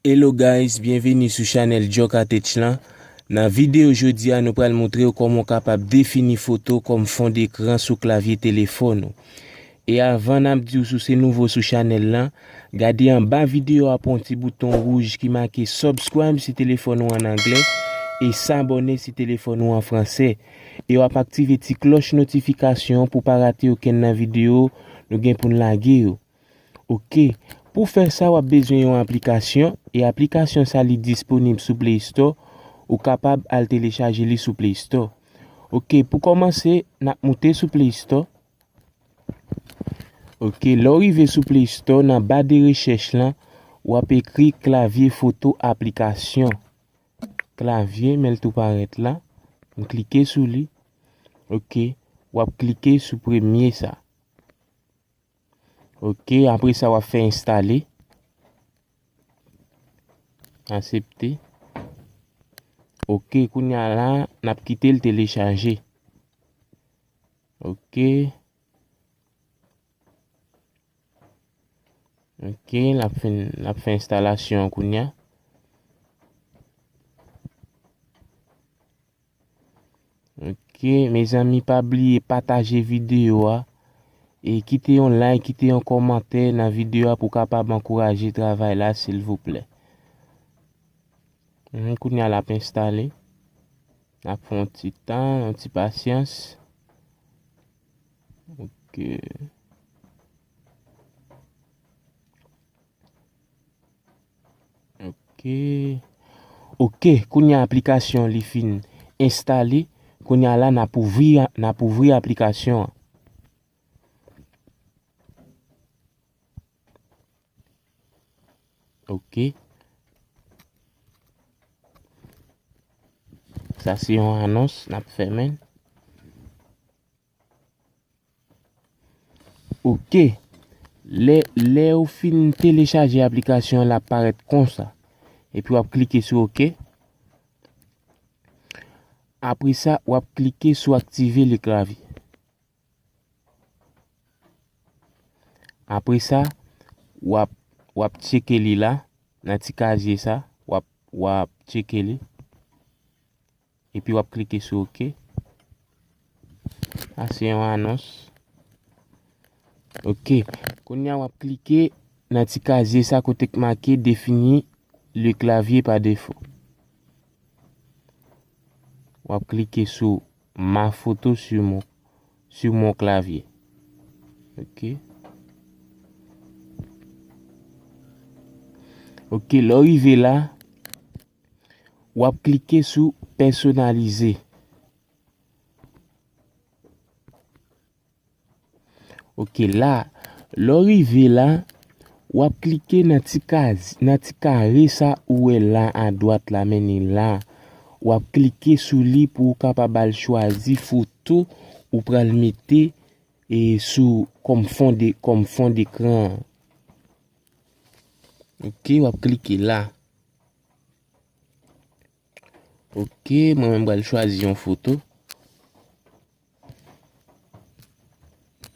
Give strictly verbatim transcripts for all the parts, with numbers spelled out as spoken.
Hello guys, byenveni sou chanèl Djòka Tech lan. Nan videyo jodi a, nou pral montre w kòman w kapab defini foto kòm fon dekran sou klavye telefòn ou. E avan n ap di w si w se nouvo sou chanèl lan, gade anba videyo a pou yon ti bouton wouj ki make subscribe si telefòn ou an anglè e s'abonner si telefòn ou an fransè. E w ap aktive ti klòch notifikasyon pou w pa rate okenn nan videyo nou gen pou n lage yo. Ok. Pou fè sa, w ap bezwen yon aplikasyon, e aplikasyon sa li disponib sou Play Store, ou kapab al telechaje li sou Play Store. Ok, pou kòmanse, n ap moute sou Play Store. Ok, lè w rive sou Play Store, nan ba de rechèch lan, w ap ekri klavye foto aplikasyon. Klavye, men l tou parèt la. M klike sou li. Ok, w ap klike sou premye sa. Ok, apre sa w ap fè enstale. Aksepte. Ok, kounye a la, n ap kite l telechaje. Ok. Ok, l ap fè, l ap fè enstalasyon an kounye a. Ok, mezanmi, pa bliye pataje videyo a e kite yon like, kite yon kòmantè nan videyo a pou w kapab ankouraje travay la, silvouplè. Mhm, kounye a l ap enstale. N ap fè yon ti tan, yon ti pasyans. Ok. Ok. Ok, kounye a aplikasyon li fin enstale. Kounye a la, n ap ouvri, n ap ouvri aplikasyon an. Ok. Sa se yon anons, n ap fèmen. Ok. Lè, lè ou fin telechaje aplikasyon an, l ap parèt konsa. Epi w ap klike sou ok. Apre sa, w ap klike sou aktive le clavier. Apre sa, w ap, w ap tcheke li la, nan ti kazye sa, w ap, w ap tcheke li. Epi w ap klike sou ok. Sa se yon anons. Ok. Kounye a w ap klike nan ti kazye sa kote k make définir le clavier par défaut. W ap klike sou ma photo sur mon, sur mon clavier. Ok. Ok, lè w rive la, w ap klike sou pèsonalize. Ok, la, lè w rive la, w ap klike nan ti kaz, nan ti kare sa ou wè la adwat la, men ni la. W ap klike sou li pou w kapab al chwazi foto ou pral mete e sou kòm fon de, kòm fon dekran an. Ok, w ap klike la. Ok, mwen menm pral chwazi yon foto.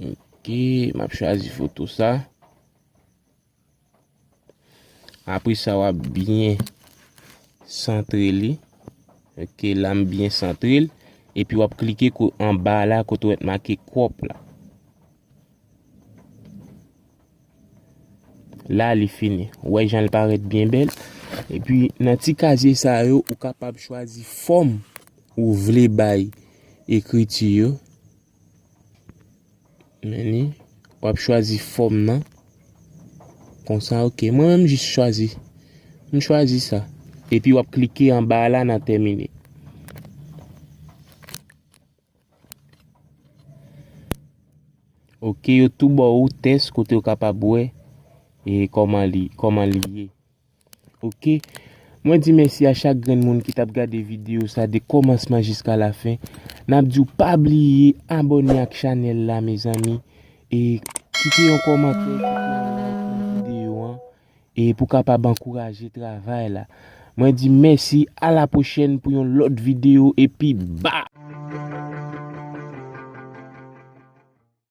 Ok, m ap chwazi foto sa. Apre sa, w ap byen santre li. Ok, la m byen santre l. Epi w ap klike ko-, anba la kote w wè t make crop la. La, li fini. Ou wè jan l parèt byen bèl. Epi, nan ti kazye sa yo, ou kapab chwazi fòm ou vle bay ekriti yo. Men ni, w ap chwazi fòm nan. Konsa, ok. Mwen menm, m jis chwazi. M chwazi sa. Epi, w ap klike anba la nan tèmine. Ok, yo tou ba w tès kote w kapab wè e kòman li, kòman li ye. Ok, mwen di mèsi a chak grenn moun ki t ap gade videyo sa de kòmansman jiska lafen. N ap di w pa bliye abòne ak chanèl la, mezanmi, e kite yon kòmantè, kite yon like nan videyo an, e pou kapab ankouraje travay la. Mwen di mèsi, a la pwochèn pou yon lòt videyo, epi ba!